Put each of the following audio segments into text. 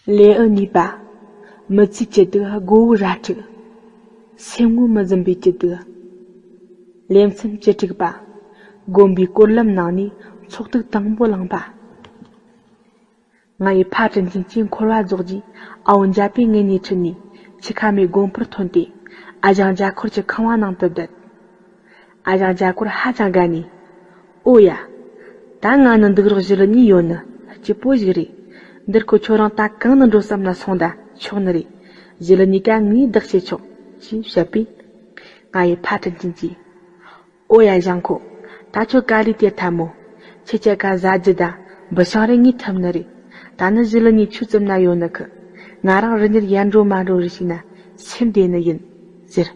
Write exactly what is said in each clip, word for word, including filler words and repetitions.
ལེའུ་གཉིས་པ། མི་ཚེའི་སྐྱིད་སྡུག་མགོ་བོའི་ར་ཕྲུག་སེམས་ངོ་མི་ཟིན་པའི་སྐྱིད་སྡུག་ལེ་ཚན་བཅུ་དྲུག་པ། དགོན་པའི་སྐོར་ལམ་ནང་ནས་ཚོགས་ཐུག་དང་པོ་བླངས་པ། ང་ཡི་ཕ་དྲིན་ཅན་གྱིས་འཁོར་བ་རྫོགས་རྗེས་ཨ་བོ་འཇའ་པའི་ངོས་ནས་ཁྲིད་ནས་ཆུ་ཁ་མའི་དགོན་པར་ཐོན་ཏེ། ཨ་ཞང་རྒྱ་འཁོར་གྱི་ཁང་བ་ནང་དུ་བསྡད། ཨ་ཞང་རྒྱ་འཁོར་ཧ་ཅང་དགའ་ནས། ཨོ་ཡ། ད་ང་ནི་འདུག་རོགས་གཞི་ལུ་གཉིས་ཡོད་ནི་སྐྱིད་པོ་ཞིག་རེད། འདིར་ཁོ་ཁྱོད་རང་ད་གང་ནས་འགྲོ་བསམ་ན་སོང་ད་ཆོག་ནི་རེད། གཞི་ལུ་གཉིས་ཀ་ངས་བདག་བྱེད་ཆོག་ཅེས་བཤད་པས། ང་ཡི་ཕ་དྲིན་ཅན་གྱིས། ཨོ་ཡ་ཞང་ཁོ། ད་ཁྱོད་ག་ལས་དེར་ཐལ་མོ། ཁྱེད་ཅག་ག་ཟ་རྒྱུ་དང་འབུ་ཤང་རེ་ངས་ཐུབ་ནི་རེད། ད་ནི་གཞི་ལུ་གཉིས་ཆུ་ཙམ་ན་ཡོད་ནི་ཁི། ང་རང་རི་ཉིལ་ཡར་འགྲོ་མར་འགྲོ་རེ་བྱས་ན་སེམས་བདེ་ནི་ཡིན་ཟེར།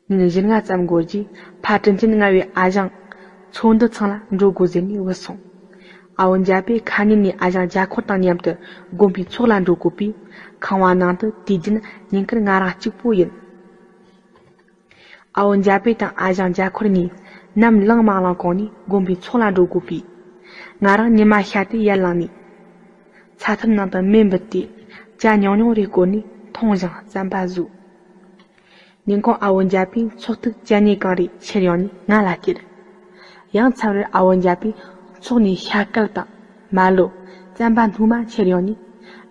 ཉིན་བཞི་ལྔ་ཙམ་འགོར་རྗེས་ཕ་དྲིན་ཅན་ང་བའི་ཨ་ཞང་ཚོ་འདུ་ཚང་ལ་འགྲོ་དགོས་ཟེར་ནས་བུད་སོང་། ཨ་བོ་འཇའ་པས་ཁ་ཉིན་ནས་ཨ་ཞང་རྒྱ་འཁོར་དང་མཉམ་དུ་དགོན་པའི་ཚོགས་ལ་འགྲོ་དགོས་པས། ཁང་བ་ནང་དུ་དུས་རྒྱུན་ཉིན་དཀར་ང་རང་གཅིག་པོ་ཡིན། ཨ་བོ་འཇའ་པེ་དང་ཨ་ཞང་རྒྱ་འཁོར་གཉིས་ནམ་ལངས་མ་ལངས་གོང་ནས་དགོན་པའི་ཚོགས་ལ་འགྲོ་དགོས་པས། ང་རང་ཉི་མ་ཤར་ཏེ་ཡར་ལངས་ནས། ཚ་ཐབ་ནང་དུ་མེ་འབུད་དེ་ཇ་ཉུང་ཉུང་རེ་བསྐོལ་ནས་འཐུང་ཞིང་རྩམ་པ་ཟོས། ཉིན་གུང་ཨ་བོ་འཇའ་པེས་ཚོགས་ཐུག་ཅ་ཉེ་གང་རེ་ཁྱེར་ཡོང་ནས་ང་ལ་སྟེར། ཡང་མཚམས་རེར་ཨ་བོ་འཇའ་པེས་ཚོགས་ནས་ཤ་སྐལ་དང་མ་ལོ། རྩམ་པ་སྣུམ་མ་ཁྱེར་ཡོང་ནས།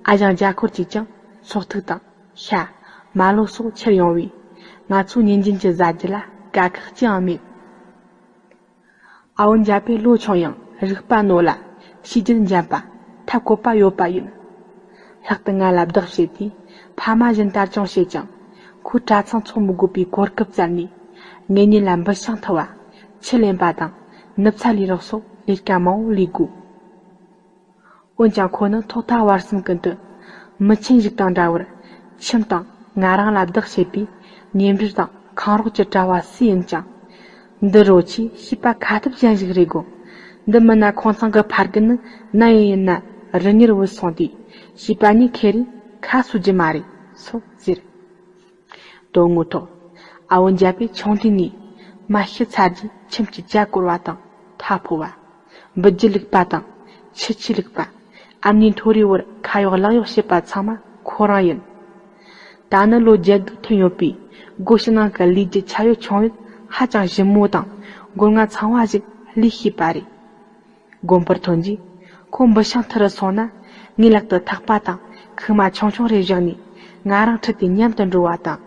ཨ་ཞང་རྒྱ་འཁོར་གྱིས་ཀྱང་ཚོགས་ཐུག་དང་། ཤ། མ་ལོ་སོགས་ཁྱེར་ཡོང་བས། ང་ཚོ་ཉིན་རྒྱུན་གྱི་ཟ་རྒྱུ་ལ་དཀའ་ཁག་ཅི་ཡང་མེད། ཨ་བོ་འཇའ་པེ་ལོ་ཆུང་ཡང་རིག་པ་རྣོ་ལ་ཤེས་རྒྱུད་འཇམ་པ་ཐབས་བཀོད་པ་ཡོད་པ་ཡིན། ལྷག་ཏུ་ང་ལ་བདག་བྱེད་དུས་ཕ་མ་བཞིན་ལྟ་སྐྱོང་བྱེད་ཅིང་། ཁོས་གྲྭ་ཚང་ཚོགས་མི་དགོས་པའི་གོ་སྐབས་བཙལ་ནས། ངེད་གཉིས་ལ་འབུ་ཤང་འཐུ་བ། ཆུ་ལེན་པ་དང་ནུབ་ཚ་ལས་རོགས་སོགས་ལས་ཀ་མང་བོ་ལས་དགོས། འོན་ཀྱང་ཁོ་ནི་ཐོག་མཐའ་བར་གསུམ་ཀུན་ཏུ་མི་ཆེན་ཞིག་དང་འདྲ་བར་ཁྱིམ་དང་ང་རང་ལ་བདག་བྱེད་པའི་གཉེན་འབྲེལ་དང་གང་རོགས་ཀྱི་གྲྭ་བ་སུ་ཡིན་ཀྱང་། འདི་རོ་ཆེས་བྱིས་པ་ཁ་ཐུབ་ཅན་ཞིག་རེད་གོ། འདི་མིན་ན་ཁོང་ཚང་གི་ཕ་རྒན་ནི་ནམ་ཡིན་ཡིན་ན་རི་ཉིལ་བུད་སོང་དུས་བྱིས་པ་གཉིས་ཁེ་རེ་ཁ་གསོ་རྒྱུ་མ་རེད་སོགས་ཟེར། དོན་དངོས་ཐོག་ཨ་བོ་འཇའ་པེ་ཆུང་དུས་ནས་མ་ཤི་ཚར་རྗེས་ཁྱིམ་གྱི་ཇ་བསྐོལ་བ་དང་ཐལ་ཕོ་བ། འབུད་རྒྱུ་བླུགས་པ་དང་ཆུ་ཆུ་བླུགས་པ། ཨ་མྱེས་མཐོ་རིས་བར་ཁ་གཡོག་ལག་གཡོག་བྱེད་པ་ཚང་མ་ཁོ་རང་ཡིན། ད་ནི་ལོ་བརྒྱད་དུ་ཐོན་ཡོད་པས་སྒོ་ཕྱི་ནང་གི་ལས་རྒྱུ་ཆ་ཡོད་ཆུང་ཡོད་ཧ་ཅང་ཞིབ་མོ་དང་སྒོ་ང་ཚང་བ་ཞིག་ལས་ཤེས་པ་རེད། དགོན་པར་ཐོན་རྗེས་ཁོ་འབུ་ཤང་འཐུ་རུ་སོང་ན་ངའི་ལག་ཏུ་ཐག་པ་དང་ཁུག་མ་ཆུང་ཆུང་རེ་བཞག་ནས་ང་རང་ཁྲིད་དེ་མཉམ་དུ་འགྲོ་བ་དང་།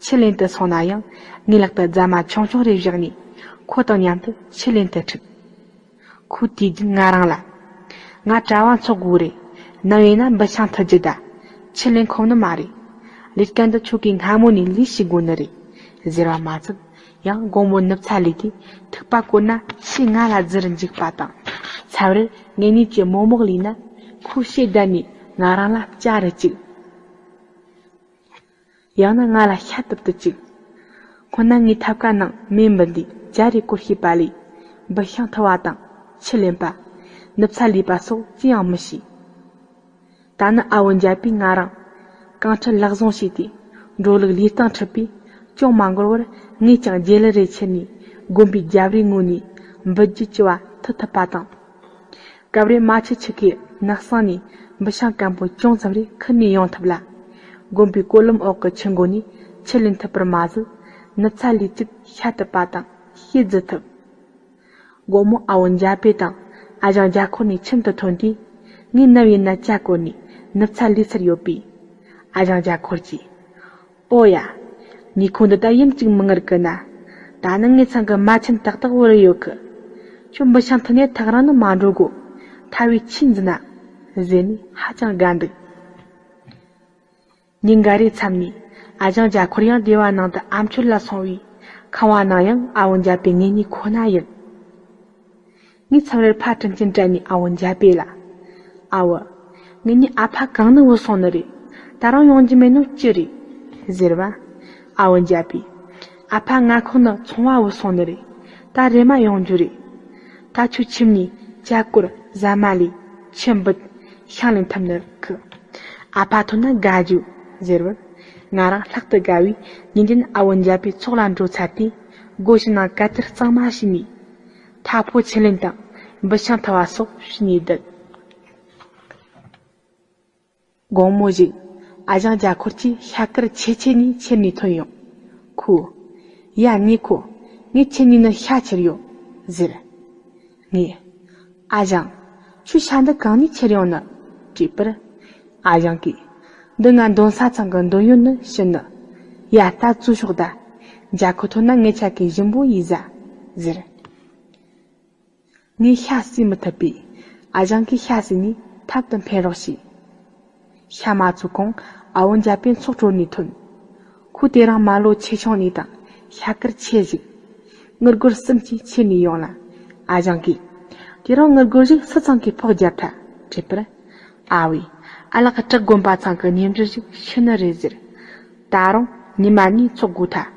ཆུ་ལེན་དུ་སོང་ན་ཡང་ངའི་ལག་ཏུ་རྫ་མ་ཆུང་ཆུང་རེ་བཞག་ནས་ཁོ་དང་མཉམ་དུ་ཆུ་ལེན་དུ་ཁྲིད། ཁོས་དུས་རྒྱུན་ང་རང་ལ། ང་གྲྭ་བ་འཚོགས་དགོས་རེད། ནམ་ཡིན་ན་འབུ་ཤང་འཐུ་རྒྱུ་ད། ཆུ་ལེན་ཁོམ་ནི་མ་རེད། ལས་ཀ་འདི་ཁྱོད་ཀྱིས་སྔ་མོ་ནས་ལས་ཤེས་དགོས་ནི་རེད། ཟེར་བ་མ་ཚད། ཡང་དགོང་མོ་ནུབ་ཚ་ལས་དུས་ཐིགས་པ་བསྐོར་ན་ཕྱིས་ང་ལ་རྫི་རུ་འཇུག་པ་དང་། མཚམས་རེར་ངེད་གཉིས་ཀྱི་མོག་མོག་ལུས་ན་ཁོས་ཕྱེད་བསྡད་ནས་ང་རང་ལ་བཅའ་རུ་བཅུག་ཡང་ན་ང་ལ་ཤ་གཏུབ་ཏུ་བཅུག་སྔོན་ན་ངས་ཐབ་ཀ་ནང་མེ་འབུད་དུས་ཇ་རེ་བསྐོལ་ཤེས་པ་ལས། འབུ་ཤང་འཐུ་བ་དང་ཆུ་ལེན་པ། ནུབ་ཚ་ལུས་པ་སོགས་ཅི་ཡང་མི་ཤེས། ད་ནི་ཨ་བོ་འཇའ་པེས་ང་རང་གང་ཁྲིད་ལག་བཟུང་བྱས་ཏེ་འགྲོ་ལུགས་ལུས་སྟངས་ཁྲིད་པས། ཅུང་མ་འགོར་བར་ངས་ཀྱང་རྒྱལ་ལི་རེ་ཁྱེར་ནས་དགོན་པའི་རྒྱབ་རིའི་ངོས་ནས་འབུད་རྒྱུ་ལྕི་བ་འཐུ་ཐུབ་པ་དང་། སྐབས་རེ་མ་ཆུ་ཆུ་ཁའི་ནགས་གསེང་ནས་འབུ་ཤང་སྐམ་པོ་ཅུང་ཙམ་རེ་ཁུར་ནས་ཡོང་ཐུབ་ལ། དགོན་པའི་སྐོར་ལམ་འོག་གི་ཆུ་མགོ་ནས་ཆུ་ལེན་ཐུབ་པར་མ་ཟད། ནུབ་ཚ་ལུས་ཚིགས་ཤ་གཏུབ་པ་དང་ཤེད་རྫི་ཐུབ། དགོང་མོ་ཨ་བོ་འཇའ་པེ་དང་ཨ་ཞང་རྒྱ་འཁོར་གཉིས་ཁྱིམ་དུ་ཐོན་དུས། ངས་ནམ་ཡིན་ན་ཇ་བསྐོལ་ནས་ནུབ་ཚ་ལུས་ཚར་ཡོད་པས། ཨ་ཞང་རྒྱ་འཁོར་གྱིས། ཨོ་ཡ། ཉིན་གུང་འདི་ད་ཡུན་གཅིག་མི་ངར་གི་ན། ད་ནི་ངེད་ཚང་གི་མ་ཆེན་ཏག་ཏག་བོར་ཡོད་གི། ཁྱོད་འབུ་ཤང་འཐུ་ནས་ཐག་རིང་ནི་མ་འགྲོ་གོ། ཐ་བའི་ཆི་འཛི་ན། ཟེར་ནས་ཧ་ཅང་དགའ་འདུག་ཉིན་འགའ་རེའི་མཚམས་ནས་ཨ་ཞང་རྒྱ་འཁོར་ཡང་སྡེ་བ་ནང་དུ་ཨ་མཆོད་ལ་སོང་བས། ཁང་བ་ནང་ཡང་ཨ་བོ་འཇའ་པེ་ངེད་གཉིས་ཁོ་ན་ཡིན། ངས་མཚམས་རེར་ཕ་དྲིན་ཅན་དྲན་ནས་ཨ་བོ་འཇའ་པེ་ལ། ཨ་བོ། ངེད་གཉིས་ཨ་ཕ་གང་ནས་བུད་སོང་ནི་རེད། ད་རུང་ཡོང་རྒྱུ་མེད་ནོ་ཅི་རེད། ཟེར་བ། ཨ་བོ་འཇའ་པེས། ཨ་ཕ་མངའ་ཁོངས་ནས་ཚོང་བ་བུད་སོང་ནི་རེད། ད་རེམ་མ་ཡོང་རྒྱུ་རེད། ད་ཁྱོད་ཁྱིམ་ནས་ཇ་བསྐོལ་ཟ་མ་ལས་ཆུ་འབུད་ཤིང་ལེན་ཐུབ་ནི་གི། ཨ་ཕ་ཐོན་ན་དགའ་རྒྱུ་ཟེར་བར། ང་རང་ལྷག་ཏུ་དགའ་བས་ཉིན་རྒྱུན་ཨ་བོ་འཇའ་པེ་ཚོགས་ལ་འགྲོ་ཚར་དུས། སྒོ་ཕྱི་ནང་གད་བདར་གཙང་མ་བྱས་ནས། ཐ་ཕོ་ཆུ་ལེན་དང་འབུ་ཤང་འཐུ་བ་སོགས་བྱས་ནས་བསྡད། དགོང་མོ་ཞིག་ཨ་ཞང་རྒྱ་འཁོར་གྱིས་ཤ་དཀར་ཆེ་ཆེ་ནས་ཁྱེར་ནས་ཐོན་ཡོང་། ཁོས། ཡ་ཉེ་ཁོ། ངས་ཁྱེར་ནས་ནི་ཤ་ཁྱེར་ཡོད། ཟེར། ངས། ཨ་ཞང་། ཁྱོས་ཤ་འདི་གང་ནས་ཁྱེར་ཡོང་ནི། དྲིས་པར། ཨ་ཞང་གིས། འདི་ང་འདོན་ས་ཚང་གི་འདོན་ཡོད་ནི་ཤི་ནི། ཡ་ད་ཚུར་ཤོག་ད། རྒྱ་འཁོར་ཐོན་ན་ངེད་ཆ་གི་ཞིམ་པོ་ཡིས་ཟ། ཟེར། ངས་ཤ་ཟོས་མི་ཐུབ་པས། ཨ་ཞང་གིས་ཤ་ཟོས་ནས་ཐབ་ཏུ་འཕེན་རོགས་བྱས། ཤ་མ་ཚོས་གོང་ཨ་བོ་འཇའ་པའི་ཚོགས་དྲོ་ནས་ཐོན། ཁོས་དེ་རིང་མ་ལོ་ཆེ་ཆུང་གཉིས་དང་ཤ་དཀར་ཆེ་ཞིག་། དངུལ་སྒོར་གསུམ་གྱིས་ཁྱེར་ནས་ཡོང་ལ། ཨ་ཞང་གིས། དེ་རིང་དངུལ་སྒོར་ཞིག་སུ་ཚང་གིས་ཕོགས་བརྒྱབ་ཐལ་དྲིས་པར། ཨ་བས། ཨ་ལགས་བྲག་དགོན་པ་ཚང་གི་ཉེ་འབྲེལ་ཞིག་ཤི་ནི་རེད་ཟེར། ད་རུང་ཉི་མ་གཉིས་འཚོགས་དགོས་ཐལ།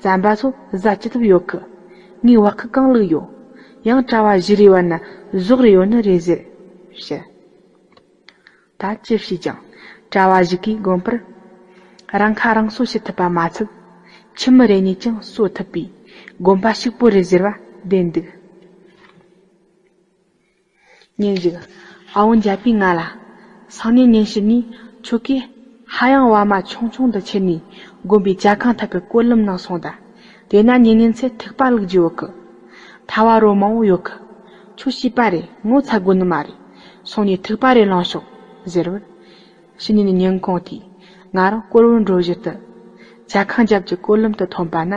རྩམ་པ་ཚོ་ཟ་ཅི་ཐུབ་ཡོད་གི། ངའི་བག་ཁུ་གང་བླུགས་ཡོད། ཡང་གྲྭ་བ་བཞི་རེ་བ་ན་ཟོག་རེ་ཡོད་ནི་རེད་ཟེར། ཞེས། ད་ཅི་བྱས་ཀྱང་གྲྭ་བ་ཞིག་གིས་དགོན་པར་རང་ཁ་རང་གསོ་བྱེད་ཐུབ་པ་མ་ཚད། ཁྱིམ་མི་རེ་གཉིས་ཀྱང་གསོ་ཐུབ་པའི་དགོན་པ་ཕྱུག་པོ་རེད་ཟེར་བ་བདེན་འདུག་ཉིན་ཞིག་ཨ་བོ་འཇའ་པས་ང་ལ། སང་ཉིན་ཉིན་ཕྱེད་ནས་ཁྱོད་ཀྱིས་ཧ་ཡང་བ་མ་ཆུང་ཆུང་འདི་ཁྱེར་ནས་དགོན་པའི་ཇ་ཁང་ཐད་ཀྱི་སྐོར་ལམ་ནང་སོང་ད། དེ་ན་ཉིན་ཉིན་ཚེ་ཐིགས་པ་བླུགས་རྒྱུ་ཡོད་གི། ཐལ་བ་རོ་མང་བོ་ཡོད་གི། ཁྱོད་ཤེས་པ་རེད། ངོ་ཚ་དགོས་ནི་མ་རེད། སོང་ནས་ཐིགས་པ་རེ་བླངས་ཤོག་ཟེར་བར། ཕྱི་ཉིན་ཉིན་གུང་དེ་ང་རང་སྐོར་བར་འགྲོ་བཞིན་དུ། ཇ་ཁང་རྒྱབ་ཀྱི་སྐོར་ལམ་དུ་ཐོན་པ་ན།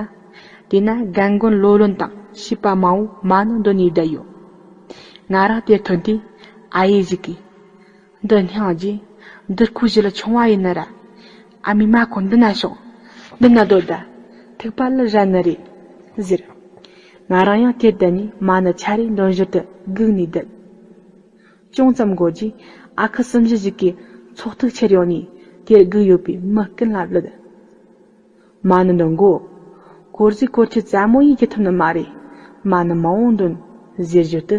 དེ་ན་རྒན་རྒོན་ལོ་ལོན་དང་བྱིས་པ་མང་བོ་མ་ཎི་འདོན་ནས་བསྡད་ཡོད། ང་རང་དེར་ཐོན་དུས་ཨ་ཡེ་ཞིག་གིས། འདི་སྙིང་རྗེ། འདི་ཁོའི་གཞི་ལ་ཆུང་བ་ཡིན་ནི་ར། ཨ་མའི་མ་ཁོ་འདི་ན་ཤོག་འདི་ན་སྡོད་ད། ཐིགས་པ་བླུགས་རན་ནི་རེད། ཟེར། ང་རང་ཡང་དེར་བསྡད་ནས་མ་ཎི་ཆ་རེ་འདོན་བཞིན་དུ་སྒུག་ནས་བསྡད། ཅུང་ཙམ་འགོར་རྗེས་ཨ་ཁུ་གསུམ་བཞི་ཞིག་གིས་ཚོགས་ཐིག་ཁྱེར་ཡོང་ནས་དེར་སྒུག་ཡོད་པའི་མི་ཀུན་ལ་བླུད། མ་ཎི་འདོན་དགོས། སྐོར་ཟིག་སྐོར་ཆུ་རྩ་མོ་ཡིས་རྒྱུ་ཐུབ་ནི་མ་རེད། མ་ཎི་མང་བོ་འདོན། ཟེར་བཞིན་དུ།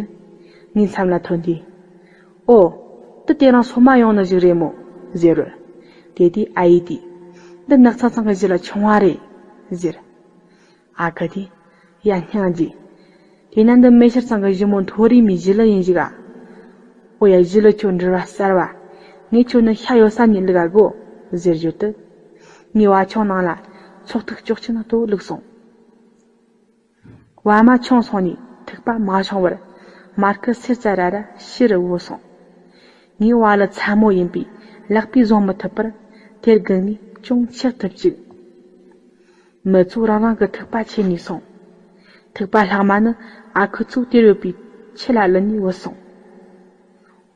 ངའི་མཚམས་ལ་ཐོན་དུས། ཨོ། འདི་དེ་རིང་སོ་མ་ཡོང་ནི་ཞིག་རེད་མོ། ཟེར་བར། དེ་དུས་ཨ་ཡེ་དེས། འདི་ནགས་ཚང་ཚང་གི་གཞི་ལ་ཆུང་བ་རེད། ཟེར། ཨ་ཁུ་དེས། ཡ་སྙིང་རྗེ། དེས་ན་འདི་མེ་ཤར་ཚང་གི་ཞི་མོ་མཐོ་རིས་མའི་ཞི་ལུ་ཡིན་ཞིག་ཨ། ཨོ་ཡ་ཞི་ལུ་ཁྱོད་འགྲུལ་བ་གསར་བ། ངས་ཁྱོད་ནི་ཤ་ཡོད་ས་ནས་བླུག་ག་དགོས། ཟེར་བརྗོད་དུ། ངའི་བ་ཆུང་ནང་ལ་ཚོགས་ཐིག་ཅོག་ཆེན་ལྟ་བུ་བླུགས་སོང་། བ་མ་ཆུང་སོང་ནས་ཐིགས་པ་མ་བྱུང་བར་མར་ཁུ་སེར་ཙ་ར་ར་ཕྱི་རུ་བུད་སོང་། ངའི་བ་ལ་ཚ་མོ་ཡིན་པས་ལག་པས་བཟུང་མི་ཐུབ་པར་དེར་སྒུག་ནས་ཅུང་ཆག་ཐུབ་ཅིག་མི་ཚོ་རང་རང་གི་ཐིགས་པ་ཁྱེར་ནས་སོང་། ཐིགས་པ་ལྷག་མ་ནི་ཨ་ཁུ་ཚོ་དེར་ཡོད་པའི་ཁྱི་ལ་བླུད་ནས་བུད་སོང་།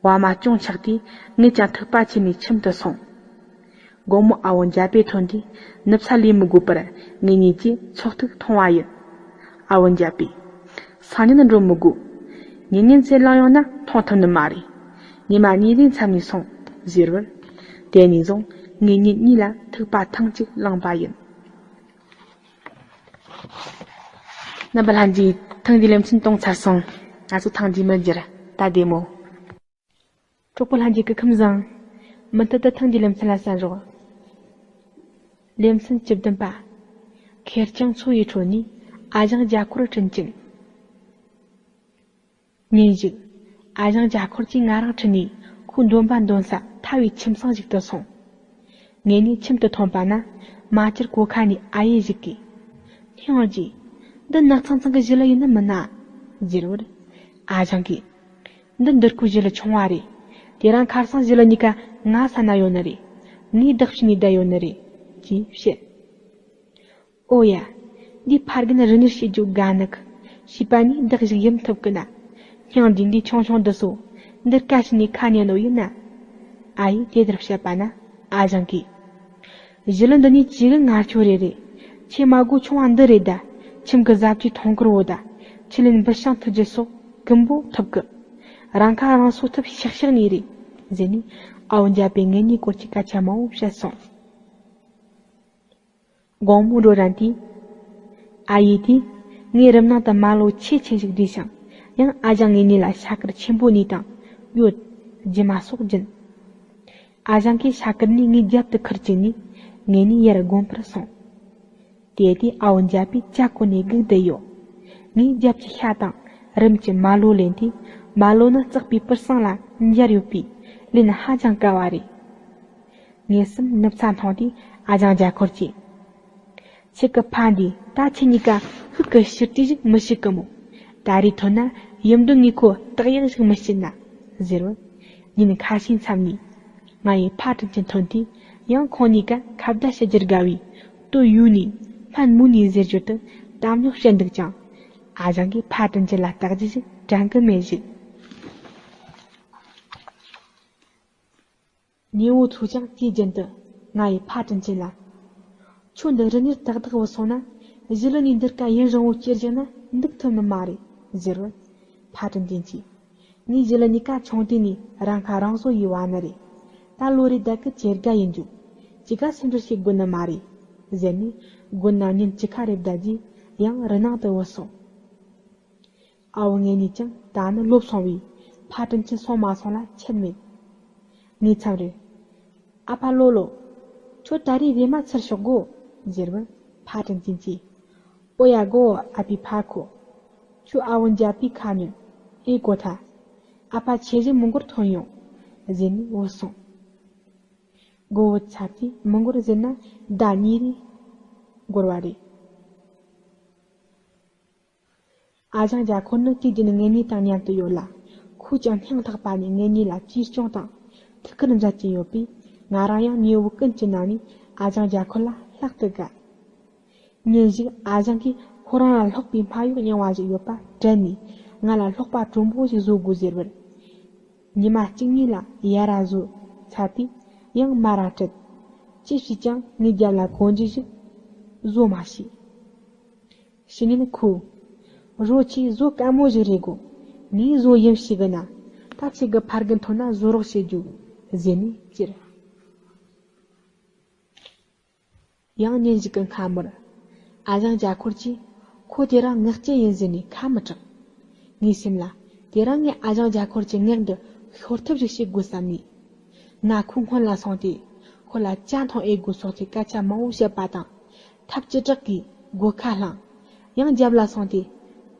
བ་མ་ཅུང་ཆག་དུས་ངས་ཀྱང་ཐིགས་པ་ཁྱེར་ནས་ཁྱིམ་དུ་སོང་། དགོང་མོ་ཨ་བོ་འཇའ་པེ་ཐོན་དུས་ནུབ་ས་ལས་མི་དགོས་པར་ངེད་གཉིས་ཀྱིས་ཚོགས་ཐིག་མཐོང་བ་ཡིན། ཨ་བོ་འཇའ་པེ། སང་ཉིན་འགྲོ་མི་དགོས། ཉིན་ཉིན་ཚེ་ལངས་ཡོང་ན་མཐོང་ཐུབ་ནི་མ་རེད། ཉི་མ་གཉིས་རེའི་མཚམས་ནས་སོང་ཟེར་བར། དེ་ནས་བཟུང་ངེད་གཉིས་གཉིས་ལ་ཐིགས་པ་ཐེངས་གཅིག་བླངས་པ་ཡིན། རྣམ་པ་ལྷན་རྒྱས། ཐེངས་འདིའི་ལེ་ཚན་གཏོང་ཚར་སོང་། ང་ཚོ་ཐེངས་རྗེས་མར་མཇལ། ད་བདེ་མོ། གྲོགས་པོ་ལྷན་རྒྱས་སྐུ་ཁམས་བཟང་། མུ་མཐུད་དུ་ཐེངས་འདིའི་ལེ་ཚན་ལ་གསན་རོགས། ལེ་ཚན་བཅུ་བདུན་པ། ཁེར་རྐྱང་འཚོ་བའི་ཁྲོད་ནས་ཨ་ཞང་རྒྱ་འཁོར་དྲིན་ཅན། ཉིན་ཞིག་ཨ་ཞང་རྒྱ་འཁོར་གྱིས་ང་རང་ཁྲིད་ནས་ཁོའི་འདོན་པ་འདོན་ས་ཐལ་བའི་ཁྱིམ་ཚང་ཞིག་ཏུ་སོང་། ངེད་གཉིས་ཁྱིམ་དུ་ཐོན་པ་ན་མ་གྱུར་སྒོ་ཁ་ནས་ཨ་ཡེ་ཞིག་གིས། སྙིང་རྗེ། འདི་ནགས་ཚང་ཚང་གི་ཞི་ལུ་ཡིན་ནི་མིན་ན། ཟེར་བར། ཨ་ཞང་གིས། འདི་འདི་ཁོའི་ཞི་ལུ་ཆུང་བ་རེད། དེ་རིང་ཁ་སང་ཞི་ལུ་གཉིས་ཀ་ང་ས་ན་ཡོད་ནི་རེད། ངས་བདག་བྱས་ནས་བསྡད་ཡོད་ནི་རེད། ཅེས་བཤད། ཨོ་ཡ། འདིའི་ཕ་རྒན་རི་ནས་བྱེད་རྒྱུ་དགའ་ནི་གི། བྱིས་པ་ནས་བདག་ཞིག་ཡིན་ཐུབ་གི་ན། སྙིང་རྗེ། འདི་ཆུང་ཆུང་འདི་ཚོ་འདིར་ཀ་བྱས་ནས་ཁ་ཉན་ནོ་ཡིན་ན། ཨ་ཡེས་དེ་ལྟར་བཤད་པ་ན་ཨ་ཞང་གིས། ཞི་ལུ་འདི་ནས་ཅི་གི་ངར་ཁྱོད་རེ་རེ། ཁྱེད་མ་སྒོ་ཆུང་བ་འདི་རེད་ད། ཁྱིམ་གི་བཟའ་བཅའི་ཐོང་གུར་བོ་ད། ཁྱི་ལེན་འབུད་ཤིང་འཐུ་རྒྱུ་སོགས་ཀུན་པོ་ཐུབ་གི། རང་ཁ་རང་གསོ་ཐུབ་ཤག་ཤག་ནི་རེད། ཟེར་ནས་ཨ་བོ་འཇའ་པེ་ངེད་གཉིས་སྐོར་གྱི་སྐད་ཆ་མང་བོ་བཤད་སོང་། དགོང་མོ་འགྲོ་རན་དུས། ཨ་ཡེ་དེས་ངའི་རུམ་ནང་དུ་མ་ལོ་ཆེ་ཆེ་ཞིག་བསྡུས་ཤིང་ཡང་ཨ་ཞང་ངེད་གཉིས་ལ་ཤ་དཀར་ཆེན་པོ་གཉིས་དང་ཡོད། རྒྱུ་མ་སོགས་སྦྱིན། ཨ་ཞང་གིས་ཤ་དཀར་གཉིས་ངའི་རྒྱབ་ཏུ་ཁུར་བཅུག་ནས་ངེད་གཉིས་ཡར་དགོན་པར་སོང་། དེ་དུས་ཨ་བོ་འཇའ་པེ་ཇ་གོན་ནས་སྒུག་བསྡད་ཡོད། ངས་རྒྱབ་ཀྱི་ཤ་དང་རུམ་གྱི་མ་ལོ་ལེན་དུས་མ་ལོ་ནི་བཙག་པའི་པུར་སང་ལ་འབྱར་ཡོད་པས་ལེན་ཧ་ཅང་དཀའ་བ་རེད། ངེད་གསུམ་ནུབ་ཚ་མཐོང་དུས་ཨ་ཅང་རྒྱ་འཁོར་གྱིས། ཁྱེད་ཀྱི་ཕ་འདིས་ད་ཁྱེད་གཉིས་ཀ་ཤུགས་ཀྱི་ཕྱིར་དྲིས་ཞིག་མི་ཤེས་གི་མོ། ད་རེས་ཐོན་ན་ཡུམ་འདི་ངས་ཁོ་རྟགས་ཡག་ཞིག་མི་བྱེད་ན། ཟེར་བར། ཉིན་ཁ་ཤས་མཚམས་ནས། ང་ཡི་ཕ་དྲིན་ཅན་ཐོན་དུས་ཡང་ཁོང་གཉིས་ཀ་ཁ་བརྡ་བྱེད་རྒྱུར་དགའ་བའི། དོ་ཡུ་ནི། སྨན་མུ་ནི་ཟེར་རྒྱུ་དུ་གཏམ་རྙོག་བཤད་འདུག་ཀྱང་། ཨ་ཅང་གིས་ཕ་དྲིན་ཅན་ལ་བརྟག་རྒྱུ་ཞིག་དྲན་གི་མེད་ཞིག་ཉེ་བོ་ཚོས་ཀྱང་དུས་རྒྱུན་དུ་ང་ཡི་ཕ་དྲིན་ཅན་ལ། ཁྱོད་འདི་རི་ཉིལ་ཏག་ཏག་བུད་སོང་ན། གཞི་ལི་ནས་འདིར་ཀ་ཡུན་རིང་བོ་སྐྱེལ་བཞག་ན་འདུག་ཐུབ་ནི་མ་རེད། ཟེར་བར། ཕ་དྲིན་ཅན་གྱིས། ངའི་གཞི་ལི་ནས་ཀ་ཆུང་དུས་ནས་རང་ཁ་རང་གསོ་ཡི་བ་ནི་རེད། ད་ལོ་རེ་ད་གི་ཇེ་དགའ་ཡིན་རྒྱུ། ཅི་ག་སེམས་ཁྲལ་བྱེད་དགོས་ནི་མ་རེད། ཟེར་ནས་དགོན་ན་ཉིན་བཅུ་ཁ་རེ་བསྡད་རྗེས་ཡང་རི་ནང་དུ་བུད་སོང་། ཨ་བུ་ངེད་གཉིས་ཀྱང་ད་ནི་ལོབས་སོང་བས་ཕ་དྲིན་ཅན་སོང་མ་སོང་ལ་ཁྱད་མེད། ངས་མཚམས་རེར། ཨ་ཕ་ལོ་ལོ། ཁྱོད་ད་རེས་རེམ་མ་ཚུར་ཤོག་གོ། ཟེར་བར་ཕ་དྲིན་ཅན་གྱིས། ཨོ་ཡ་གོ། ཨ་ཕའི་ཕ་ཁོ། ཁྱོད་ཨ་བུ་འཇའ་པའི་ཁ་ཉོན། ཨེ་གོ་ཐལ། ཨ་ཕ་ཁྱེད་ཀྱི་མི་མགོར་ཐོན་ཡོང་། ཟེར་ནས་བུད་སོང་། སྒོ་བུད་ཚར་དུས་མི་མགོར་ཟིན་ན་ཟླ་གཉིས་རེ་འགོར་བ་རེད། ཨ་ཞང་རྒྱ་འཁོར་ནི་དུས་རྒྱུན་ངེད་གཉིས་དང་མཉམ་དུ་ཡོད་ལ། ཁོས་ཀྱང་སྙིང་ཐག་པ་ནས་ངེད་གཉིས་ལ་གཅེས་སྐྱོང་དང་ཐུགས་ཁུར་མཛད་ཀྱིན་ཡོད་པས། ང་རང་ཡང་ཉེ་བོ་ཀུན་གྱི་ནང་ནས་ཨ་ཞང་རྒྱ་འཁོར་ལ་ལྷག་ཏུ་དགའ། ཉིན་ཞིག་ཨ་ཞང་གིས་ཁོ་རང་ལ་སློག་པའི་སྨྲ་གཡོག་རྙིང་བ་ཞིག་ཡོད་པ་དྲན་ནས། ང་ལ་སློག་པ་དྲོན་པོ་ཞིག་བཟོ་དགོས་ཟེར་བར། ཉི་མ་གཅིག་གཉིས་ལ་ཡར་ར་བཟོས་ཚར་དུས་ཡང་མར་ར་བྲིས། ཅི་བྱས་ཀྱང་ངའི་རྒྱབ་ལ་གོན་རྒྱུ་ཞིག་བཟོ་མ་ཤེས། ཕྱི་ཉིན་ཁོས། རོ་ཆེས་བཟོ་དཀའ་མོ་ཞིག་རེད་གོ། ངས་བཟོ་ཡིན་ཞིག་གི་ན། ད་ཁྱེད་ཀྱི་ཕ་རྒན་ཐོན་ན་བཟོ་རོགས་བྱེད་རྒྱུ། ཟེར་ནས་ཅེར། ཡང་ཉིན་ཞིག་གི་སྔ་མོར། ཨ་ཞང་རྒྱ་འཁོར་གྱིས། ཁོ་དེ་རིང་ངག་ཅན་ཡིན་ཟེར་ནས་ཁ་མི་གྲག་ངའི་སེམས་ལ། དེ་རིང་ངས་ཨ་ཞང་རྒྱ་འཁོར་གྱི་ངག་འདི་ཤོར་ཐབས་ཤིག་བྱེད་དགོས་བསམ་ནས། ང་ཁོའི་སྔོན་ལ་སོང་སྟེ། ཁོ་ལ་ཇ་འཐུང་ཨེ་དགོས་སོགས་ཀྱི་སྐད་ཆ་མང་བོ་བཤད་པ་དང་། ཐབས་ཅི་དྲག་གིས་སྒོ་ཁ་བསླངས། ཡང་རྒྱབ་ལ་སོང་སྟེ།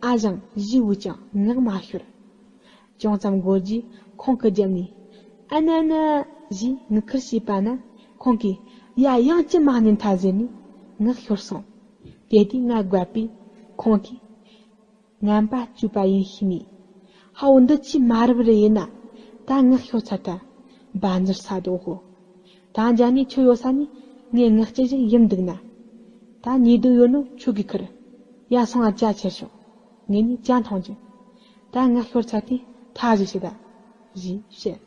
ཨ་ཞང་ཞེས་བོས་ཀྱང་ངག་མ་ཤོར། ཅུང་ཙམ་འགོར་རྗེས་ཁོང་གི་རྒྱབ་ནས། ཨ་ན་ན། ཞེས་ངུ་ཁུར་བྱས་པ་ན། ཁོང་གིས། ཡ། ཡང་ཅི་མ་ཉན་ཐལ་ཟེར་ནས་ངག་ཤོར་སོང་། དེ་དུས་ང་རྒོད་པས་ཁོང་གིས། ངན་པ་སྤྱོད་པ་ཡིན་ཤེས་ནས། ཧ་འོ་འདི་ཅི་མ་རབས་རེ་ཡིན་ན། ད་ངག་ཤོར་ཚར་ཐལ། བ་འཛིར་ས་དོ་ཧོ། ད་འཇའ་ནས་ཁྱོད་ཡོད་ས་ནས་ངས་ངག་ཅི་ཞིག་ཡིན་འདུག་ན། ད་ཉེས་སྡུག་ཡོད་ནོ་ཁྱོད་ཀྱིས་ཁུར། ཡ། སོང་ང་ཇ་ཁྱེར་ཤོག་ངེད་གཉིས་ཇ་འཐུང་རྒྱུ། ད་ངག་ཤོར་ཚར་དུས་ཐག་ཞིག་བྱེད་ད། ཞེས་བཤད།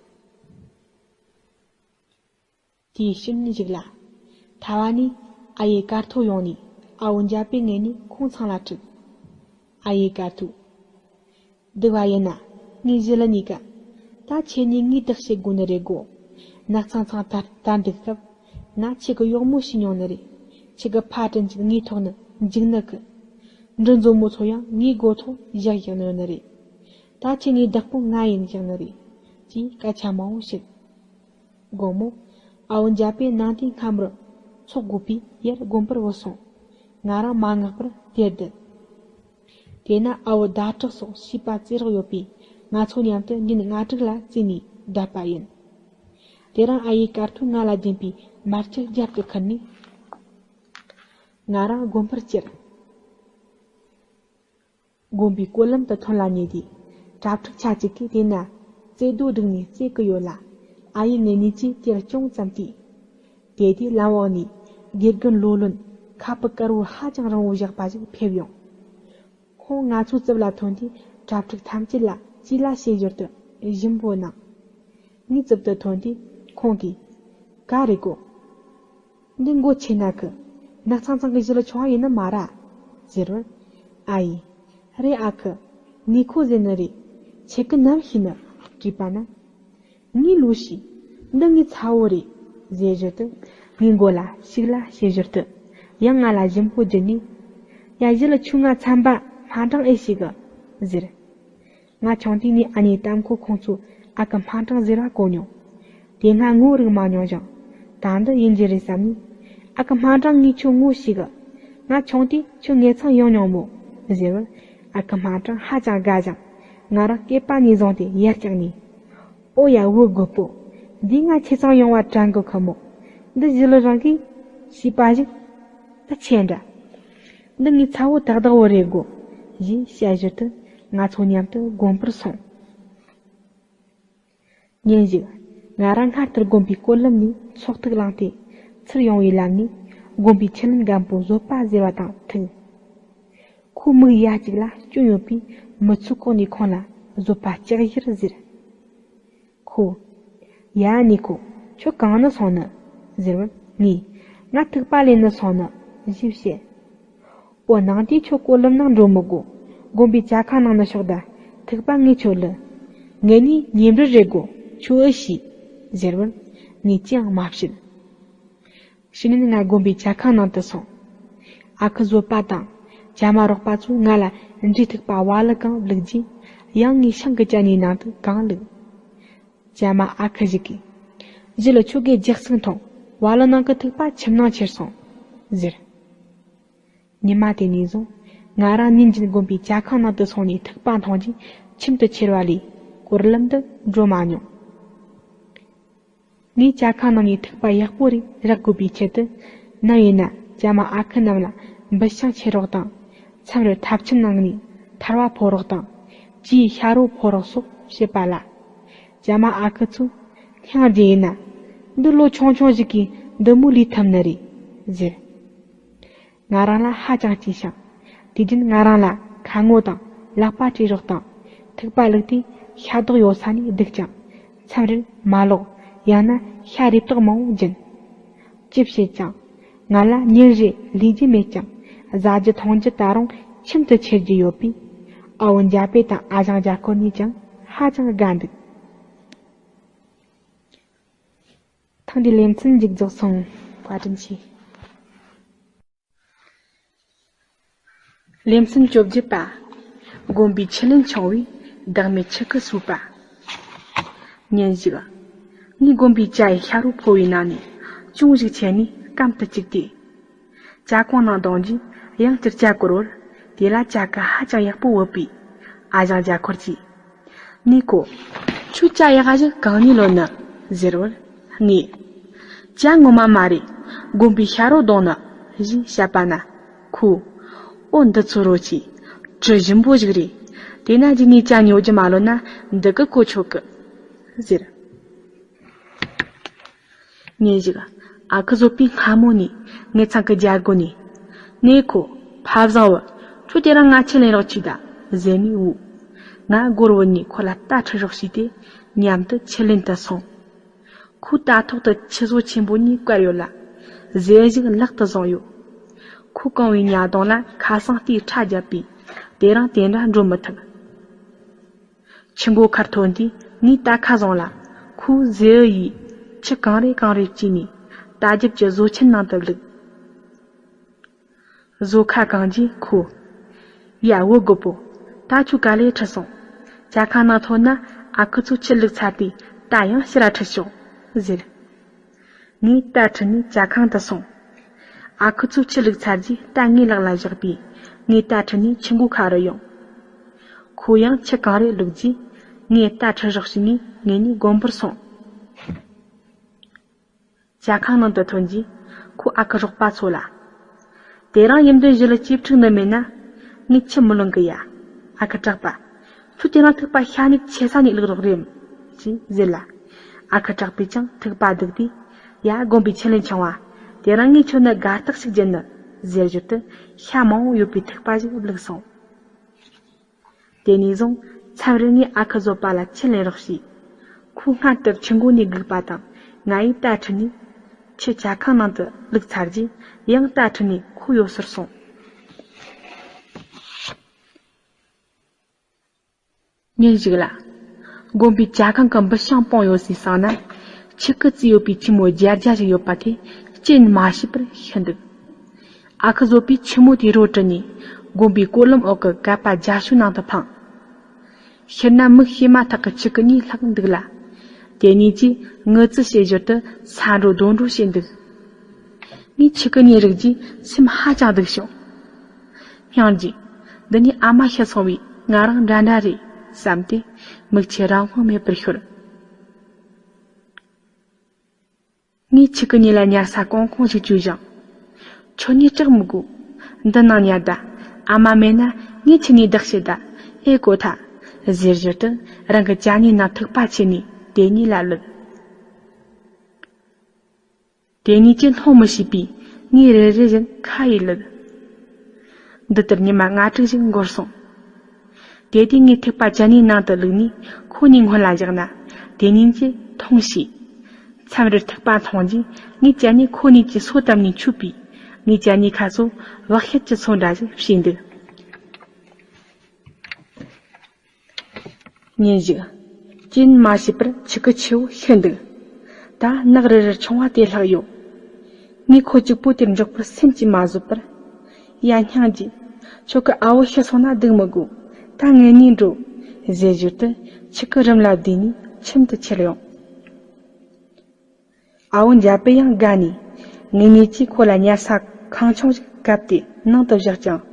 དེའི་ཕྱི་ཉིན་ཞིག་ལ། ཐ་བ་ནས་ཨ་ཡེ་དཀར་ཐོ་ཡོང་ནས་ཨ་བོ་འཇའ་པས་ངེད་གཉིས་ཁོང་ཚང་ལ་ཁྲིད། ཨ་ཡེ་དཀར་ཐོ། སྡུག་བ་ཡིན་ན་ངའི་གཞི་ལ་ནི་ཀ་ད་ཁྱེད་གཉིས་ངའི་བདག་བྱེད་དགོས་ནི་རེད་གོ། ནགས་ཚང་ཚང་དར་དར་འདུག་སྐབས་ང་ཁྱེད་ཀྱི་གཡོག་མོ་བྱས་མྱོང་ནི་རེད། ཁྱེད་ཀྱི་ཕ་དྲིན་གྱིས་ངའི་ཐོག་ནས་འཇིགས་ནི་གི། འབྲུ་མཛོ་མོ་ཚོ་ཡང་ངའི་སྒོ་ཐོག་བཞག་བཞག་ནི་ཡོད་ནི་རེད། ད་ཁྱེད་གཉིས་བདག་པོ་ང་ཡིན་བཞག་ནི་རེད། ཅེས་སྐད་ཆ་མང་བོ་བཤད། དགོང་མོ། ཨ་བོ་འཇའ་པས་ནང་དུ་སྔ་མོར་འཚོགས་དགོས་པས་ཡར་དགོན་པར་བུད་སོང་། ང་རང་མ་ངག་པར་དེར་བསྡད། དེ་ན་ཨ་བོ་ཟླ་གྲགས་སོགས་བྱིས་པ་རྩེ་རོགས་ཡོད་པས་ང་ཚོ་མཉམ་དུ་ཉིན་ལྔ་དྲུག་ལ་རྩེ་ནས་བསྡད་པ་ཡིན། དེ་རིང་ཨ་ཡེ་དཀར་ཐོས་ང་ལ་སྦྱིན་པའི་མར་ཆུ་རྒྱབ་ཏུ་ཁུར་ནས་ང་རང་དགོན་པར་བསྐྱལ། དགོན་པའི་སྐོར་ལམ་དུ་ཐོན་ལ་ཉེ་དུས། གྲྭ་ཕྲུག་ཆ་གཅིག་གིས་དེ་ན་རྩེ་རྡོ་བསྒྲིགས་ནས་རྩེ་གི་ཡོད་ལ། ཨ་ཡེ་ངེད་གཉིས་ཀྱིས་དེར་ཅུང་ཙམ་བལྟས། དེ་དུས་ལམ་འོག་ནས་དགེ་རྒན་ལོ་ལོན་ཁ་སྤུ་དཀར་བོ་ཧ་ཅང་རིང་བོ་བཞག་པ་ཞིག་ཕེབས་ཡོང་། ཁོང་ང་ཚོའི་རྩིབ་ལ་ཐོན་དུས་གྲྭ་ཕྲུག་ཐམས་ཅད་ལ་གཅེས་ལ་བྱེད་ཞོར་དུ་ཞིམ་པོ་གནང་། ངའི་རྩིབ་ཏུ་ཐོན་དུས་ཁོང་གིས། ག་རེ་གོ། འདི་མགོ་ཆེ་ན་གི། ནགས་ཚང་ཚང་གི་གཞི་ལ་ཆུང་བ་ཡིན་ནི་མ་ར། ཟེར་བར། ཨ་ཡེ། རེད་ཨ་ཁུ། ངས་ཁོ་ཟེར་ནི་རེད། ཁྱེད་ཀྱིས་ནམ་ཤེས་ནི། དྲིས་པ་ན། ངས་ལོས་ཤེས། འདི་ངའི་ཚ་བོ་རེད། ཟེར་ཞོར་དུ། ངའི་མགོ་ལ་ཞིག་ལ་བྱེད་ཞོར་དུ། ཡང་ང་ལ་ཞིམ་པོ་བརྒྱུད་ནས། ཡ། གཞི་ལ་ཆུང་ང་ཚན་པ་སྨ་འབྲིང་ཨེ་ཤེས་གི། ཟེར། ང་ཆུང་དུས་ནས་ཨ་ནེ་ལྟམ་ཁོ་ཁོང་ཚོས་ཨ་ཁུ་སྨ་འབྲིང་ཟེར་བ་གོ་མྱོང་། དེ་སྔ་ངོ་རིག་མ་མྱོང་ཞིང་། ད་འདི་ཡིན་རྒྱུ་རེད་བསམ་ནས། ཨ་ཁུ་སྨ་འབྲིང་ངས་ཁྱོད་ངོ་ཤེས་གི། ང་ཆུང་དུས་ཁྱོད་ངེད་ཚང་ཡོང་མྱོང་མོད། ཟེར་བར། ཨ་ཁུ་སྨ་འབྲིང་ཧ་ཅང་དགའ་ཞིང་། ང་རང་སྐེད་པ་ནས་བཟུང་སྟེ་ཡར་བཀྱགས་ནས། ཨོ་ཡ་བུ་རྒོད་པོ། འདིས་ང་ཁྱེད་ཚང་ཡོང་བ་དྲན་གི་ཁུ་མོ། འདི་ཞི་ལུ་རང་གིས་བྱས་པ་ཞིག་ད་ཆེ་འདྲ། འདི་ངའི་ཚ་བོ་ཏག་ཏག་བོ་རེད་གོ། ཞེས་བཤད་ཞོར་དུ་ང་ཚོ་མཉམ་དུ་དགོན་པར་སོང་། ཉིན་ཞིག་ང་རང་སྔར་ལྟར་དགོན་པའི་སྐོར་ལམ་ནས་ཚོགས་ཐིག་བླངས་ཏེ། ཚུར་ཡོང་བའི་ལམ་ནས་དགོན་པའི་ཆུ་ལེན་རྒན་པོ་བཟོད་པ་ཟེར་བ་དང་ཐུག་ཁོ་མིག་ཡ་གཅིག་ལ་སྐྱོན་ཡོད་པས། མི་ཚོགས་གོང་ནས་ཁོང་ལ་བཟོད་པ་ལྕགས་བཞར་ཟེར། ཁོ། ཡ་ནི་ཁོ། ཁྱོད་གང་ནས་སོང་ནི། ཟེར་བར་ངས། ང་ཐིགས་པ་ལེན་ནི་སོང་ནི། ཞེས་བཤད། འོ་ནང་དེ་ཁྱོད་སྐོར་ལམ་ནང་འགྲོ་མི་དགོ། དགོན་པའི་ཇ་ཁང་ནང་ནས་ཤོག་ད། ཐིགས་པ་ངས་ཁྱོད་ལ། ངས་ནི་ཉེ་འབྲེལ་རེད་གོ། ཁྱོད་ཨེ་ཤེས། ཟེར་བར་ངས་ཅི་ཡང་མ་བཤད། ཕྱི་ཉིན་ང་དགོན་པའི་ཇ་ཁང་ནང་དུ་སོང་། ཨ་ཁུ་བཟོད་པ་དང་ཇ་མ་རོགས་པ་ཚོས་ང་ལ་འབྲས་ཐིགས་པ་བ་ལི་གང་བླུགས་རྗེས། ཡང་ངས་ཤིང་གི་ཅ་ནའི་ནང་དུ་གང་བླུགས། ཇ་མ་ཨ་ཁུ་ཞིག་གིས། ཞི་ལུ་ཁྱོད་ཀྱིས་རྒྱགས་ཚིག་འཐུང་། བ་ལི་ནང་གི་ཐིགས་པ་ཁྱིམ་ནང་ཁྱེར་སོང་། ཟེར། ཉི་མ་དེ་ནས་བཟུང་ང་རང་ཉིན་རྒྱུན་དགོན་པའི་ཇ་ཁང་ནང་དུ་སོང་ནས་ཐིགས་པ་འཐུང་རྗེས་ཁྱིམ་དུ་ཁྱེར་བ་ལས་སྐོར་ལམ་དུ་འགྲོ་མ་མྱོང་། ངས་ཇ་ཁང་ནང་ནས་ཐིགས་པ་ཡག་པོ་རེ་རག་དགོས་པའི་ཆེད་དུ། ནམ་ཡིན་ན་ཇ་མ་ཨ་ཁུ་རྣམས་ལ་འབུད་ཤིང་ཁྱེར་རོགས་དང་། མཚམས་རེར་ཐབ་ཆམ་ནང་ནས་ཐལ་བ་ཕོ་རོགས་དང་། ཅིའི་ཤ་རོ་ཕོ་རོགས་སོགས་བྱེད་པ་ལ། ཇ་མ་ཨ་ཁུ་ཚོས་སྙིང་རྗེ་ཡིན་ན། འདི་ལོ་ཆུང་ཆུང་ཞིག་གིས་འདི་མོ་ལས་ཐུབ་ནི་རེད་ཟེར། ང་རང་ལ་ཧ་ཅང་སྐྱིད་ཤིང་། དུས་རྒྱུན་ང་རང་ལ་ཁ་ངོ་དང་ལག་པ་བྲེག་རོགས་དང་། ཐིགས་པ་བླུགས་ཏེ་ཤ་རྡོག་ཡོད་ས་ནས་སྡུག་ཅིང་། མཚམས་རེར་མ་ལོག་ཡང་ན་ཤ་རེབ་ཏོག་མང་བོ་སྦྱིན། ཅི་བྱེད་ཀྱང་། ང་ལ་ཉིན་རེ་ལས་རྒྱུ་མེད་ཀྱང་། བཟའ་རྒྱུ་འཐུང་རྒྱུ་ད་རུང་ཁྱིམ་དུ་ཁྱེར་རྒྱུ་ཡོད་པས། ཨ་བོ་འཇའ་པེ་དང་ཨ་ཞང་འཇའ་འཁོར་གཉིས་ཀྱང་ཧ་ཅང་དགའ་འདུག་ཐེངས་འདིའི་ལེ་ཚན་མཇུག་རྫོགས་སོང་། བཀའ་དྲིན་ཆེ། ལེ་ཚན་བཅོ་བརྒྱད་པ། དགོན་པའི་ཆུ་ལེན་ཆུང་བས་བདག་མེད་ཆུ་ཁུ་ཟོས་པ། ཉིན་ཞིག་ངས་དགོན་པའི་ཇ་ཡི་ཤ་རོ་ཕོ་བའི་ནང་ནས་ཅུང་ཞིག་ཁྱེར་ནས་སྐམ་དུ་བཅུག་སྟེ། ཇ་གང་ནང་བཏང་རྗེས་ཡང་བསྐྱར་ཇ་བསྐོལ་བར། དེ་ལ་ཇ་ཁུ་ཧ་ཅང་ཡག་པོ་བབས་པས། ཨ་ཞང་འཇའ་འཁོར་གྱིས། ནུ་ཁོ། ཁྱོད་ཇ་ཡག་ག་ཞིག་གང་ནས་ལོན་ནི། ཟེར་བར། ངས། ཇ་ངོ་མ་མ་རེད། དགོན་པའི་ཤ་རོ་བཏང་ནི། ཞེས་བཤད་པ་ན། ཁོས། ཨོ་འདི་ཚོ་རོ་ཆེ། དྲི་ཞིམ་པོ་ཞིག་རེད། དེ་ན་ཅིག་ནས་ཇ་ཉོ་རྒྱུ་མ་ལོན་ན་འདི་གི་གོ་ཆོད་གི། ཟེར། ཉིན་ཞིག་ཨ་ཁུ་བཟོད་པའི་སྔ་མོ་ནས་ངེད་ཚང་གི་རྒྱལ་སྒོ་ནས། ནུ་ཁོ། ཕ་བཟང་བུ། ཁྱོད་དེ་རིང་ང་ཆུ་ལེན་རོགས་བྱོས་ད། ཟེར་ནས་འབོད། ང་སྒོར་བུད་ནས་ཁོ་ལ་རྟ་ཁྲིད་རོགས་བྱས་ཏེ་མཉམ་དུ་ཆུ་ལེན་དུ་སོང་། ཁོའི་རྟ་ཐོག་ཏུ་ཆུ་བཟོ་ཆེན་པོ་གཉིས་བསྐོར་ཡོད་ལ། གཟེར་ཞིག་ལག་ཏུ་བཟུང་ཡོད། ཁོ་རྐང་བའི་ཉ་གདོང་ལ་ཁ་སང་ལྟའི་ཁྲ་བརྒྱབ་པས་དེ་རིང་དེ་འདྲ་འགྲོ་མི་ཐུབ། ཆུ་མགོ་ཁར་ཐོན་དུས་ངས་རྟ་ཁ་བཟུང་ལ། ཁོས་གཟེར་ཡིས་ཆུ་གང་རེ་གང་རེ་བཀྱིས་ནས་རྟ་རྒྱབ་ཀྱི་བཟོ་ཆེན་ནང་དུ་བླུགས། བཟོ་ཁ་གང་རྗེས་ཁོས། ཡ་བུ་རྒོད་པོ། ད་ཁྱོད་ག་ལེ་ཁྲིད་སོང་། ཇ་ཁང་ནང་ཐོན་ན་ཨ་ཁུ་ཚོས་ཆུ་བླུགས་ཚར་དུས་རྟ་ཡང་ཕྱིར་ར་ཁྲིད་ཤོག་ཟེར། ངས་རྟ་ཁྲིད་ནས་ཇ་ཁང་དུ་སོང་། ཨ་ཁུ་ཚོས་ཆུ་བླུགས་ཚར་རྗེས་རྟ་ངའི་ལག་ལ་བཞག་པས་ངས་རྟ་ཁྲིད་ནས་ཆུ་མགོ་ཁ་རུ་ཡོང་། ཁོ་ཡང་ཆུ་གང་རེ་བླུགས་རྗེས་ངས་རྟ་ཁྲིད་རོགས་བྱས་ནས་ངེད་གཉིས་དགོན་པར་སོང་། ཇ་ཁང་ནང་དུ་ཐོན་རྗེས་ཁོས་ཨ་ཁུ་རོགས་པ་ཚོ་ལ། དེ་རིང་ཡུམ་དུ་བཞི་ལ་གཅེས་ཕྲུག་ནི་མེད་ན། ངས་ཆུ་མི་ལོན་གི་ཡ། ཨ་ཁུ་གྲགས་པ། ཁྱོད་དེ་རིང་ཐིགས་པ་ཤ་ནུས་ཆེ་ས་ནས་བླུགས་རོགས་རེམ། ཅེས་ཟེར་ལ། ཨ་ཁུ་གྲགས་པས་ཀྱང་ཐིགས་པ་བདུགས་ཏེ། ཡ་དགོན་པའི་ཆུ་ལེན་ཆུང་བ། དེ་རིང་ངས་ཁྱོད་ནི་དགའ་རྟགས་ཤིག་བྱིན་ནི། ཟེར་ཞོར་དུ་ཤ་མང་བོ་ཡོད་པའི་ཐིགས་པ་ཞིག་བླུགས་སོང་། དེ་ནས་བཟུང་མཚམས་རེར་ངས་ཨ་ཁུ་བཟོད་པ་ལ་ཆུ་ལེན་རོགས་བྱས། ཁོས་སྔར་ལྟར་ཆུ་མགོ་ནས་སྒུག་པ་དང་ང་ཡིས་རྟ་ཁྲིད་ནས་ཆུ་ཇ་ཁང་ནང་དུ་བླུགས་ཚར་རྗེས་ཡང་རྟ་ཁྲིད་ནས་ཁོ་ཡོད་སར་སོང་། ཉིན་ཞིག་ལ། དགོན་པའི་ཇ་ཁང་གི་འབུད་ཤིང་སྤུངས་ཡོད་སའི་སྲང་ན། ཆུ་ཁུ་བརྩིས་ཡོད་པའི་ཆུ་མོ་རྒྱ་རྒྱ་ཞིག་ཡོད་པ་དེ་རྐྱེན་མ་ཤེས་པར་ཤི་འདུག་ཨ་ཁུ་བཟོད་པས་ཆུ་མོ་དེའི་རོ་དྲུད་ནས་དགོན་པའི་སྐོར་ལམ་འོག་གི་ཀ་པ་རྒྱ་ཤོད་ནང་དུ་འཕངས། ཤུལ་ན་མིག་ཤེས་མ་ཐག་གི་ཆུ་ཁུ་གཉིས་ལྷག་འདུག་ལ། དེ་གཉིས་ཀྱིས་ངུ་རྩི་བྱེད་ཞོར་དུ་ས་འགྲོ་རྡོ་འགྲོ་བྱེད་འདུག་ངས་ཆུ་ཁུ་གཉིས་རིག་རྗེས་སེམས་ཧ་ཅང་སྡུག་བྱུང་། སྙིང་རྗེ། འདི་ནི་ཨ་མ་ཤི་སོང་བས་ང་རང་འདྲ་འདྲ་རེད་བསམ་སྟེ་མིག་ཆུ་རང་དབང་མེད་པར་ཤོར། ངས་ཁྱེད་ཀྱི་གཉིད་ལ་ཉལ་ས་གང་གང་ཞིག་བཅོས་ཤིང་། ཁྱོད་གཉིད་སྐྲག་མི་དགོས། འདི་ནང་ཉལ་ད། ཨ་མ་མེད་ན་ངས་ཁྱེད་གཉིས་བདག་བྱེད་ད། ཨེ་གོ་ཐལ། ཟེར་ཞོར་དུ་རང་གི་ཅ་ནེའི་ནང་ཐིགས་པ་ཁྱེར་ནས་དེ་གཉིས་ལ་བླུད། དེ་གཉིས་ཀྱིས་སྣང་མི་ཤེས་པས་ངས་རེ་རེ་བཞིན་ཁ་ཡིས་བླུད། འདི་ལྟར་ཉི་མ་ལྔ་དྲུག་ཞིག་འགོར་སོང་། དེ་དུས་ངས་ཐིགས་པ་ཅ་ནེའི་ནང་དུ་བླུགས་ནས་ཁོ་གཉིས་སྔོན་ལ་བཞག་ན། དེ་གཉིས་ཀྱིས་འཐུང་ཤེས། མཚམས་རེར་ཐིགས་པ་འཐུང་རྗེས་ངའི་ཅ་ནེ་ཁོ་གཉིས་ཀྱི་སོ་བཏབ་ནས་མཆོད་པས། ངའི་ཅ་ནེའི་ཁ་སོ་བག་ཤེད་ཀྱི་སོ་འདྲ་ཞིག་བྱས་འདུག། ཉིན་ཞིག་རྐྱེན་མ་ཤེས་པར་ཁྱི་གི་ཁྱེའུ་ཤི་འདུག། ད་ནག་རིལ་རིལ་ཆུང་བ་དེ་ལྷག་ཡོད། ངས་ཁོ་གཅིག་པུ་དེར་འཇོག་པར་སེམས་ཀྱིས་མ་བཟོད་པར། ཡ་སྙིང་རྗེ། ཁྱོད་ཀྱི་ཨ་བོ་ཤི་སོང་ན་སྡུག་མི་དགོས། ད་ངེད་གཉིས་འགྲོ། ཟེར་ཞོར་དུ་ཁྱི་གི་རུམ་ལ་བསྡུས་ནས་ཁྱིམ་དུ་ཁྱེར་ཡོང་། ཨ་བོ་འཇའ་པེ་ཡང་དགའ་ནས། ངེད་གཉིས་ཀྱིས་ཁོ་ལ་ཉལ་ས་ཁང་ཆུང་ཞིག་བཀབ་སྟེ་ནང་དུ་བཞག་ཀྱང་།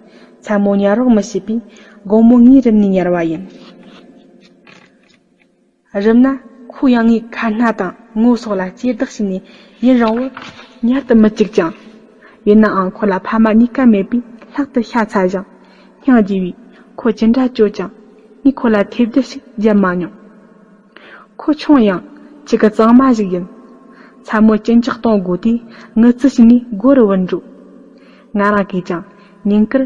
མཚན་མོ་ཉལ་རོགས་མི་བྱེད་པས་དགོང་མོ་ངའི་རུམ་ནས་ཉལ་བ་ཡིན། རུམ་ན་ཁོ་ཡང་ངའི་ཁ་སྣ་དང་ངོ་སོགས་ལ་ལྕེ་ལྡག་བྱས་ནས་ཡུན་རིང་བོར་ཉལ་དུ་མི་བཅུག་ཅིང་། ཡིན་ནའང་ཁོ་ལ་ཕ་མ་གཉིས་ཀ་མེད་པས་ལྷག་ཏུ་ཤ་ཚ་ཞིང་སྙིང་རྗེ་བས། ཁོ་ཅི་འདྲ་སྐྱོ་ཀྱང་ངས་ཁོ་ལ་ཐེབས་རྡུལ་ཞིག་བརྒྱབ་མ་མྱོང་། ཁོ་ཆུང་ཡང་ཁྱི་གི་གཙང་མ་ཞིག་ཡིན། མཚན་མོ་གཅིན་སྐྱག་གཏོང་དགོས་དུས་ངུ་རྩིས་བྱས་ནས་སྒོ་རུ་བུད་འགྲོ། ང་རང་གིས་ཀྱང་ཉིན་དཀར་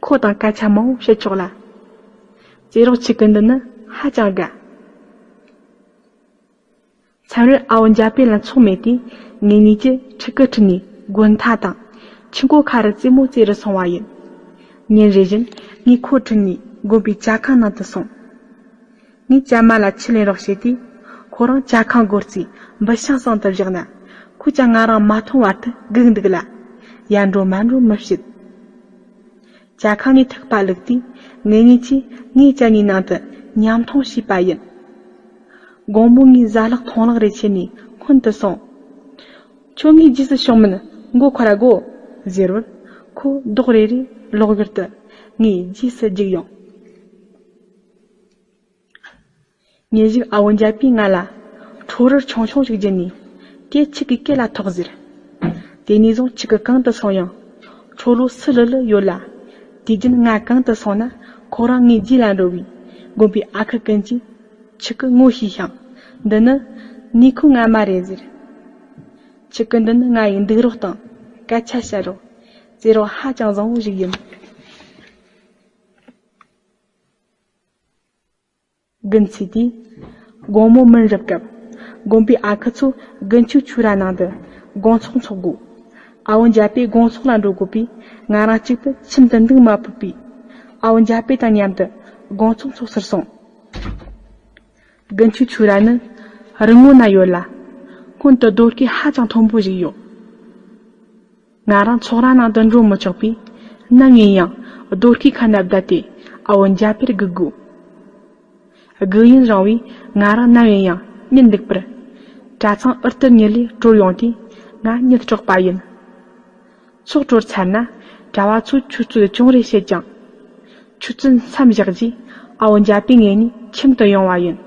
ཁོ་དང་སྐད་ཆ་མང་བོ་བཤད་ཆོག་ལ། རྩེ་རོགས་ཁྱི་གི་འདི་ནི་ཧ་ཅང་དགའ། མཚམས་རེར་ཨ་བོ་འཇའ་པེ་ལ་ཚོགས་མེད་དུས་ངེད་གཉིས་ཀྱིས་ཕྲུ་གུ་ཁྲིད་ནས་དགོན་མཐའ་དང་ཆུ་འགོ་ཁ་རུ་རྩེད་མོ་རྩེ་རུ་སོང་བ་ཡིན། ཉིན་རེ་བཞིན་ངས་ཁོ་ཁྲིད་ནས་དགོན་པའི་ཇ་ཁང་ནང་དུ་སོང་། ངས་ཇ་མ་ལ་ཆུ་ལེན་རོགས་བྱས་དུས། ཁོ་རང་ཇ་ཁང་སྒོ་རྩིས་འབུད་ཤིང་སྲང་དུ་བཞག་ན། ཁོས་ཀྱང་ང་རང་མ་མཐོང་བར་དུ་སྒུག་འདུག་ལ། ཡར་འགྲོ་མར་འགྲོ་མི་བྱེད། ཇ་ཁང་ནས་ཐིགས་པ་བླུགས་དུས། ངེད་གཉིས་ཀྱིས་ངའི་ཅ་ནེའི་ནང་དུ་ཉམ་འཐུང་བྱས་པ་ཡིན། དགོང་མོ་ངས་ཟ་ལག་འཐུང་ལག་རེ་ཁྱེར་ནས་སྔོན་དུ་སོང་། ཁྱོད་ངའི་རྗེས་སུ་ཤོག་མིན་མགོ་འཁོར་ར་དགོ། ཟེར་བར། ཁོས་རྡོག་རེ་རེ་ལོག་ཡུལ་དུ་ངའི་རྗེས་སུ་རྒྱུགས་ཡོང་། ཉིན་ཞིག་ཨ་བོ་འཇའ་པས་ང་ལ་ཁྲོ་རུལ་ཆུང་ཆུང་ཞིག་བརྒྱུད་ནས། དེ་ཁྱི་གི་སྐེ་ལ་ཐོགས་ཟེར། དེ་ནས་བཟུང་ཁྱི་གི་གང་དུ་སོང་ཡང་ཁྲོ་ལོ་སི་ལི་ལི་ཡོད་ལ། དུས་རྒྱུན་ང་གང་དུ་སོང་ན་ཁོ་རང་ངའི་རྗེས་ལ་འགྲོ་བས། དགོན་པའི་ཨ་ཁུ་ཀུན་གྱིས་ཁྱི་གི་ངོ་ཤེས་ཤིང་། འདི་ནི་ནུས་ཁུངས་ངར་མ་རེད་ཟེར། ཁྱི་གི་འདི་ནི་ང་ཡི་འདུག་རོགས་དང་སྐད་ཆ་བཤད་རོགས། རྩེད་རོགས་ཧ་ཅང་བཟང་བོ་ཞིག་ཡིན། དགུན་ཚེས་དུས། དགོང་མོ་མུན་རུབ་སྐབས། དགོན་པའི་ཨ་ཁུ་ཚོས་དགུན་ཆོས་ཆོས་ར་ནང་དུ་དགོང་ཚོགས་འཚོགས་དགོས། ཨ་བོ་འཇའ་པས་དགོང་ཚོགས་ལ་འགྲོ་དགོས་པས། ང་རང་གཅིག་པུ་ཁྱིམ་དུ་འདུག་མ་ཕོད་པས། ཨ་བོ་འཇའ་པེ་དང་མཉམ་དུ་དགོང་ཚོགས་འཚོགས་སར་སོང་། དགུན་ཆོས་ཆོས་ར་ནི་རི་ངོས་ན་ཡོད་ལ། སྔོན་དུ་རྡོ་སྐས་ཧ་ཅང་མཐོན་པོ་ཞིག་ཡོད། ང་རང་ཚོགས་ར་ནང་དུ་འགྲོ་མི་ཆོག་པས། ནམ་ཡིན་ཡང་རྡོ་སྐས་ཁ་ན་བསྡད་དེ་ཨ་བོ་འཇའ་པེར་སྒུག་དགོས། སྒུག་ཡུན་རིང་བས་ང་རང་ནམ་ཡིན་ཡང་གཉིད་འདུག་པར། གྲྭ་ཚང་ཨུར་ཏུ་གཉིད་ལས་དཀྲོལ་ཡོང་དུས་ང་གཉིད་དཀྲོགས་པ་ཡིན། ཚོགས་གྲོལ་ཚར་ན་གྲྭ་བ་ཚོས་ཆོས་ཚུལ་ཅུང་རེ་བཤད་ཀྱང་། ཆུ་ཚོད་མཚམས་བཞག་རྗེས་ཨ་བོ་འཇའ་པེ་ངེད་གཉིས་ཁྱིམ་དུ་ཡོང་བ་ཡིན།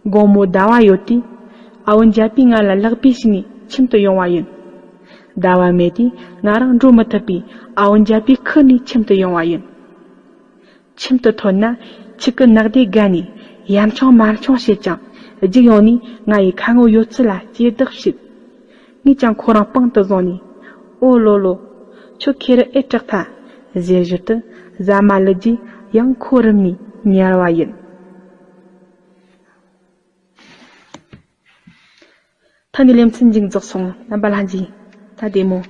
དགོང་མོ་ཟླ་བ་ཡོད་དུས། ཨ་བོ་འཇའ་པེས་ང་ལ་ལག་པས་བྱིན་ནས་ཁྱིམ་དུ་ཡོང་བ་ཡིན། ཟླ་བ་མེད་དུས་ང་རང་འགྲོ་མི་ཐུབ་པས་ཨ་བོ་འཇའ་པེ་ཁུར་ནས་ཁྱིམ་དུ་ཡོང་བ་ཡིན། ཁྱིམ་དུ་ཐོན་ན་ཁྱི་གི་ནག་དེ་དགའ་ནས་ཡར་མཆོང་མར་མཆོང་བྱེད་ཀྱང་རྒྱུག་ཡོང་ནས་ང་ཡི་ཁ་ངོ་ཡོད་ཚད་ལ་ལྕེ་ལྡག་བྱེད། ངས་ཀྱང་ཁོ་རང་པང་དུ་བཟུང་ནས། ཨོ་ལོ་ལོ། ཁྱོད་ཁེ་རུ་ཨེ་སྐྲག་ཐལ། ཟེར་ཞོར་དུ་ཟ་མ་ལུད་རྗེས་ཡང་ཁོ་རུམ་ནས་ཉལ་བ་ཡིན། ཐ་ནི་ལེ་ཚན་མཇུག་རྫོགས་སོང་། རྣམ་པ་ལྷན་རྒྱས། ད་བདེ་མོ།